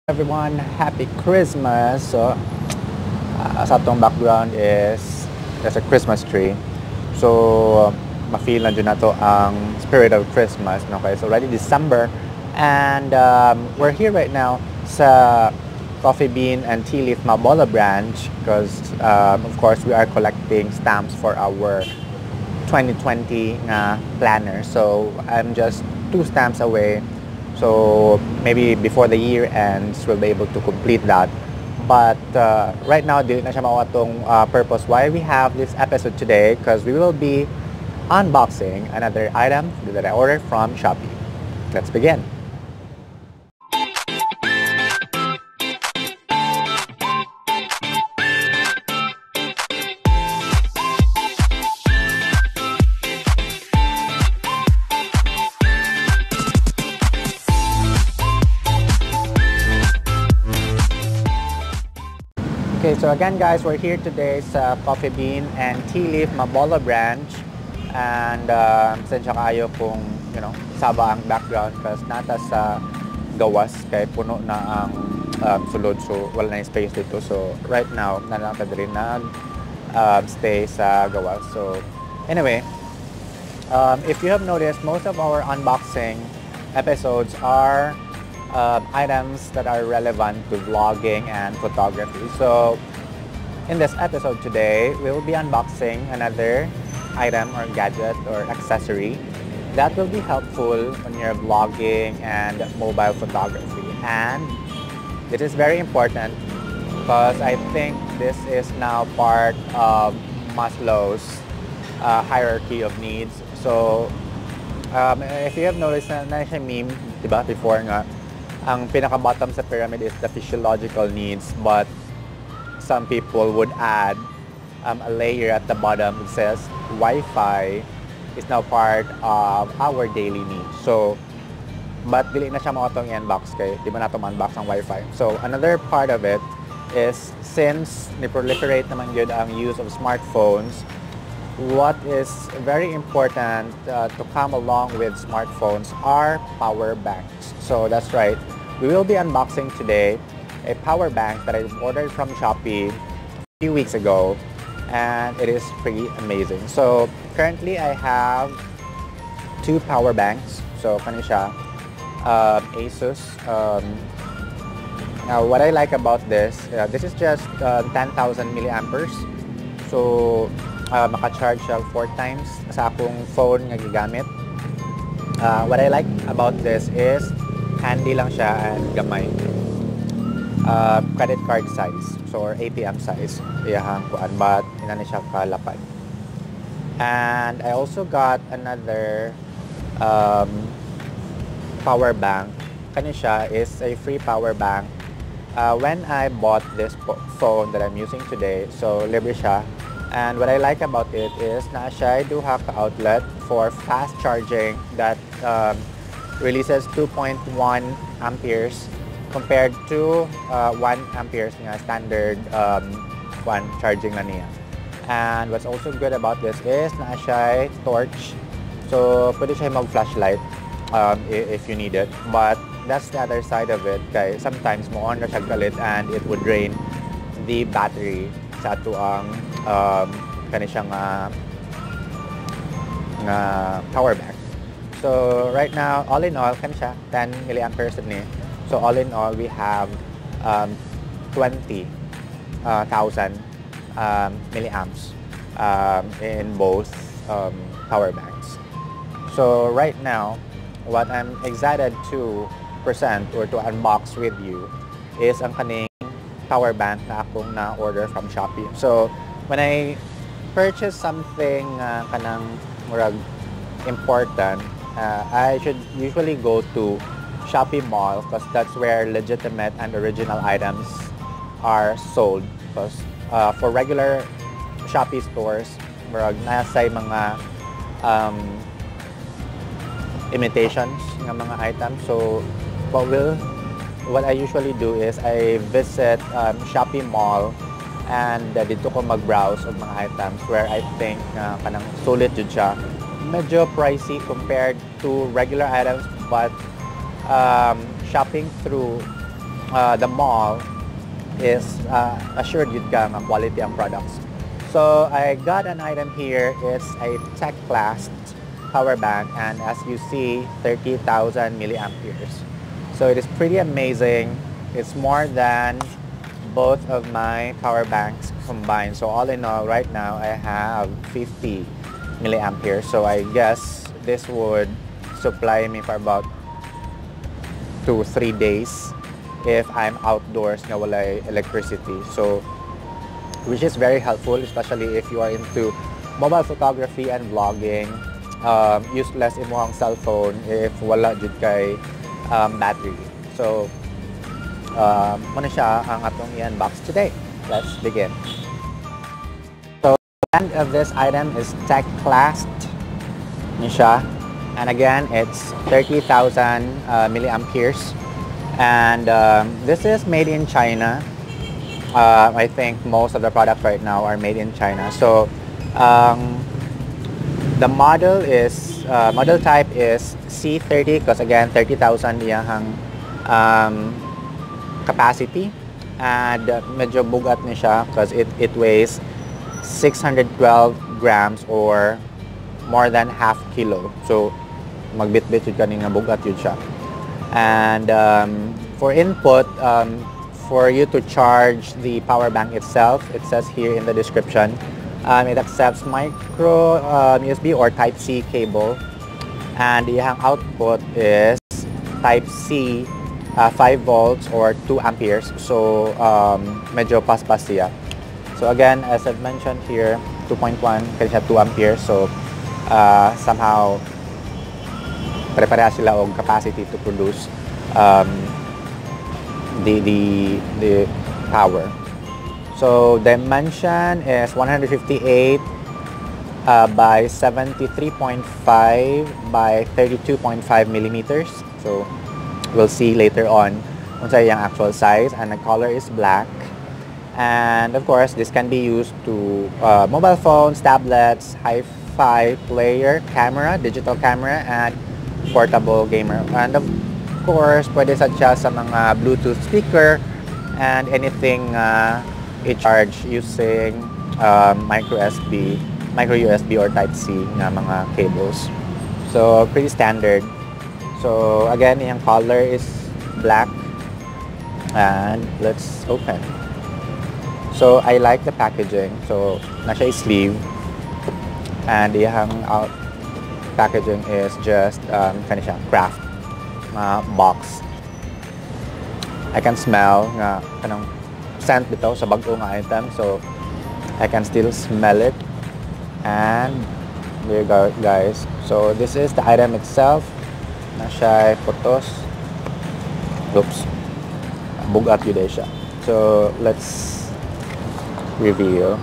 Everyone, happy Christmas. So, sa atong background is there's a Christmas tree. So, ma-feel na jud nato ang spirit of Christmas. No? Okay, it's already December and we're here right now sa Coffee Bean and Tea Leaf Mabolo branch because of course we are collecting stamps for our 2020 nga planner. So I'm just 2 stamps away. So maybe before the year ends, we'll be able to complete that. But right now, dili na siya mao atong purpose why we have this episode today, because we will be unboxing another item that I ordered from Shopee. Let's begin. Okay, so again guys, we're here today sa Coffee Bean and Tea Leaf Mabolo branch. And sensya kaayo kung, you know, saba ang background kasi nata sa gawas kay puno na ang sulod, so wala na yung space dito. So right now, na lang ta diri nag stay sa gawas. So anyway, if you have noticed, most of our unboxing episodes are items that are relevant to vlogging and photography. So in this episode today, we will be unboxing another item or gadget or accessory that will be helpful on your vlogging and mobile photography. And this is very important because I think this is now part of Maslow's hierarchy of needs. So if you have noticed na siya meme, diba, before nga, ang pinaka-bottom sa pyramid is the physiological needs, but some people would add a layer at the bottom that says Wi-Fi is now part of our daily needs. So, but dili na siya mao atong i-unbox kay di ba nato ma-unbox ang Wi-Fi. So, another part of it is since ni-proliferate naman gyud ang use of smartphones, what is very important to come along with smartphones are power banks. So that's right. We will be unboxing today a power bank that I ordered from Shopee a few weeks ago, and it is pretty amazing. So currently I have 2 power banks. So kani siya, Asus. Now what I like about this, this is just 10,000 milliamperes. So maka-charge siya 4 times sa akong phone nga gigamit. What I like about this is handy lang siya and gamay. Credit card size, so or ATM size iyahang kuan, but ina ni siya kalapad. And I also got another power bank. Kani siya is a free power bank. When I bought this phone that I'm using today, so libre siya. And what I like about it is na siya duha ka outlet for fast charging that releases 2.1 amperes compared to 1 amperes nga standard one charging na niya. And what's also good about this is na siya torch. So pwede siya mag-flashlight if you need it. But that's the other side of it. Kay sometimes mo on na siya galit and it would drain the battery sa atuang kani siya nga power bank. So right now, all in all, kani siya 10 milliamperes ni. So all in all, we have 20,000 milliamps in both power banks. So right now, what I'm excited to present or to unbox with you is ang kaning power bank na akong na-order from Shopee. So when I purchase something kanang murag important, I should usually go to Shopee Mall because that's where legitimate and original items are sold. Because for regular Shopee stores, murag nasa mga imitations ng mga items. So what I usually do is I visit Shopee Mall and dito ko mag-browse og mga items where I think kanang sulit jud siya. Medyo pricey compared to regular items, but shopping through the mall is assured jud ka nga quality ang products. So I got an item here. It's a Teclast power bank, and as you see, 30,000 milliamperes. So it is pretty amazing. It's more than both of my power banks combined. So all in all, right now I have 50 milliamperes. So I guess this would supply me for about 2-3 days if I'm outdoors nga walay electricity. So which is very helpful, especially if you are into mobile photography and vlogging. Useless imong cellphone if wala jud kay battery. So, mao na siya ang atong i-unbox today. Let's begin. So, the brand of this item is Teclast ni siya. And again, it's 30,000 milliamperes. And this is made in China. I think most of the products right now are made in China. So, the model type is C30 because again, 30,000 iyahang capacity. And medyo bugat ni siya because it weighs 612 grams or more than half kilo. So, magbitbit jud kani nga bugat jud siya. And for input, for you to charge the power bank itself, it says here in the description, it accepts micro USB or Type C cable. And iyang output is Type C, 5 volts or 2 amperes. So, medyo paspas siya. So again, as I've mentioned here, 2.1, kaya siya 2 amperes. So, somehow, pare-pareha sila og capacity to produce the power. So dimension is 158 by 73.5 by 32.5 millimeters. So we'll see later on unsa iyang actual size, and the color is black. And of course, this can be used to mobile phones, tablets, hi-fi player, camera, digital camera, and portable gamer. And of course, pwede sad siya sa mga Bluetooth speaker and anything i-charge using micro USB or Type C nga mga cables. So, pretty standard. So, again, yung color is black. And let's open. So, I like the packaging. So, naa siya sleeve. And iyang out packaging is just kani siya, craft nga box. I can smell nga kanang scent bitaw sa bag-o nga item. So, I can still smell it. And there you go, guys. So, this is the item itself. Naa siya putos. Oops. Bugat jud siya. So, let's reveal.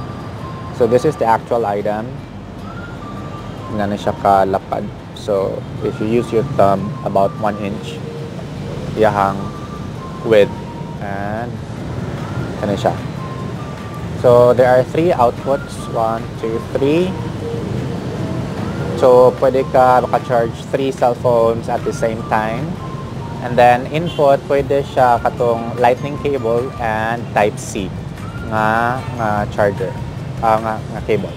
So, this is the actual item. Nga na siya kalapad. So, if you use your thumb, about 1 inch iyahang width. And ano siya. So, there are three outputs. One, two, three. So, pwede ka maka-charge three cell phones at the same time. And then, input, pwede siya katong lightning cable and Type-C nga charger, nga cable.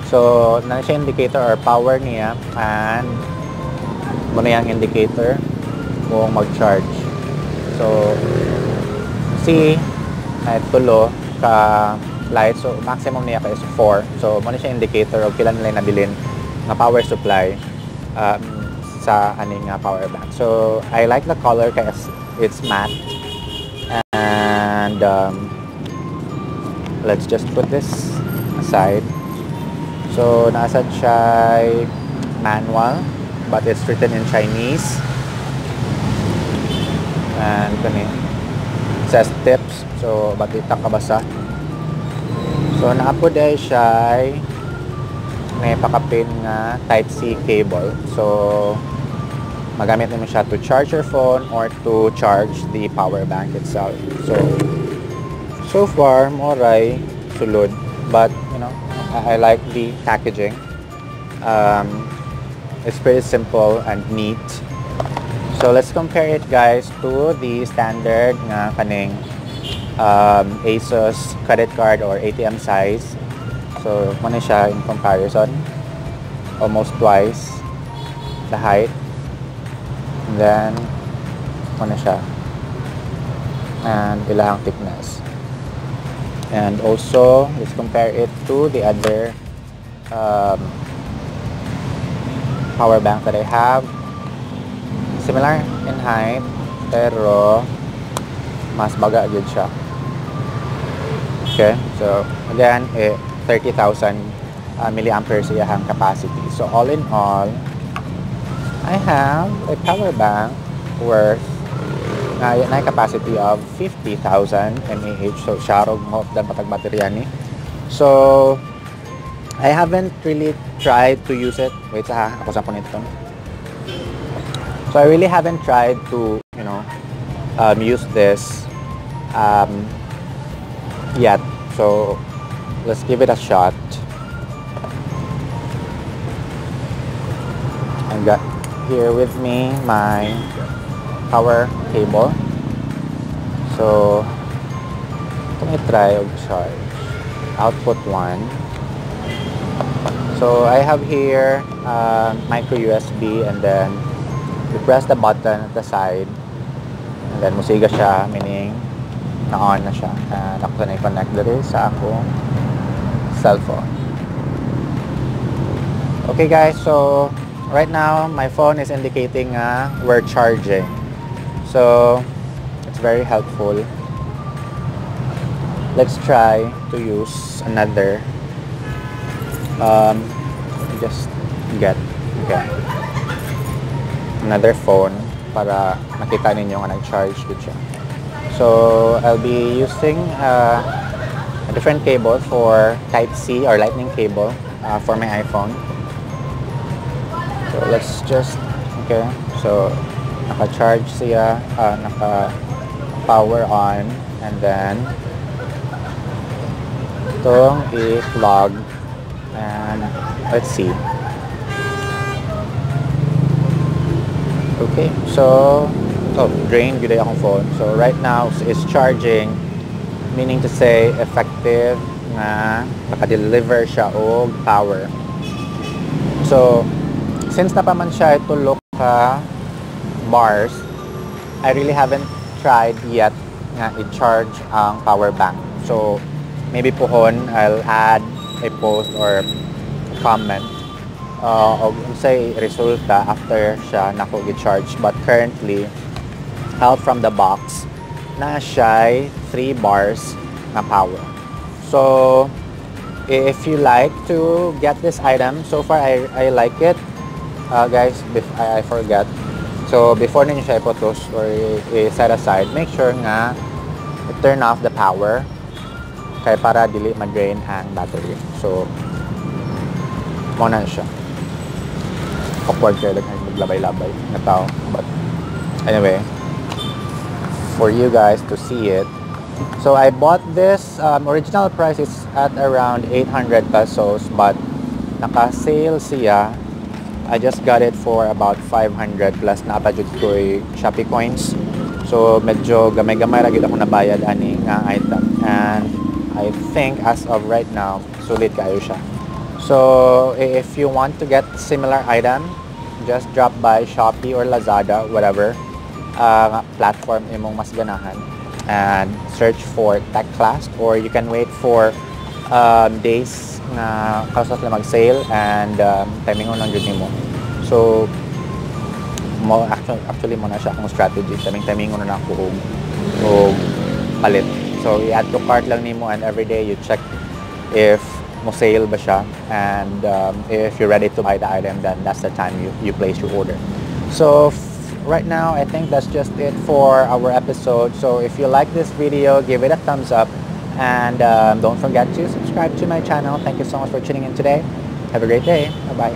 So, naa siya indicator or power niya and mao na yung indicator kung mag-charge. So, see, na tulo ka light. So, maximum niya ka is 4. So, mao na siya indicator og pila nila nabilin nga power supply sa aning nga power bank. So, I like the color kay it's matte. And let's just put this aside. So, naa sad siya manual, but it's written in Chinese. And kani it says tips. So, but di ta kabasa. So, naa pod diay siya may pakapin nga Type-C cable. So, magamit mo siya to charge your phone or to charge the power bank itself. So, so far, mao ray sulod. But, I like the packaging. It's pretty simple and neat. So let's compare it, guys, to the standard nga kaning Asus credit card or ATM size. So mao na siya in comparison. Almost twice the height. And then mao na siya. And ilahang thickness. And also, let's compare it to the other power bank that I have. Similar in height, pero mas baga gyud siya. Okay, so again, eh, 30,000 milliamperes iyahang capacity. So all in all, I have a power bank worth na capacity of 50,000 mAh. So siyarog mo dan patag baterya ni. So I haven't really tried to use it. Wait sa ha, ako sa punit. So I really haven't tried to use this yet. So let's give it a shot. I got here with me my power cable. So itong i-try og charge. Output 1. So I have here micro USB, and then you press the button at the side and then musiga siya, meaning na-on na siya. And ako na i-connect diri sa akong cellphone. Okay guys, so right now my phone is indicating we're charging. So it's very helpful. Let's try to use another, just get, okay, another phone para makita ninyo nga nag-charge gud siya. So I'll be using a different cable for Type-C or Lightning cable for my iPhone. So let's just, okay, so naka-charge siya, naka-power on, and then itong i-plug, and let's see. Okay, so, oh, drain gyud akong phone. So right now, it's charging, meaning to say, effective nga naka-deliver siya og power. So, since naa pa man siya tulo ka bars, I really haven't tried yet nga i-charge ang power bank. So, maybe pohon, I'll add a post or comment og unsay resulta after siya nako gi-charge. But currently, out from the box, naa siya 3 bars na power. So, if you like to get this item, so far I like it. Guys, I forget. So, before ninyo siya iputos or i-set aside, make sure nga turn off the power kay para dili ma-drain ang battery. So, mao na siya. Awkward kayo, like maglabay-labay na tao. But, anyway, for you guys to see it. So, I bought this, original price is at around 800 pesos, but naka-sale siya. I just got it for about 500 plus naa pa jud ko'y Shopee coins. So, medyo gamay-gamay ra gyud ako nabayad ani nga item. And I think as of right now, sulit kayo siya. So, if you want to get similar item, just drop by Shopee or Lazada, whatever platform imong mas ganahan, and search for Teclast, or you can wait for days nga kanus-a sila mag-sale and timingon lang jud nimo. So, mo actually mao na siya akong strategy. Timing-timingon na ako og palit. So, i-add to cart lang nimo and every day you check if mo sale ba siya, and if you're ready to buy the item, then that's the time you place your order. So, right now, I think that's just it for our episode. So, if you like this video, give it a thumbs up and don't forget to subscribe to my channel. Thank you so much for tuning in today. Have a great day. Bye-bye.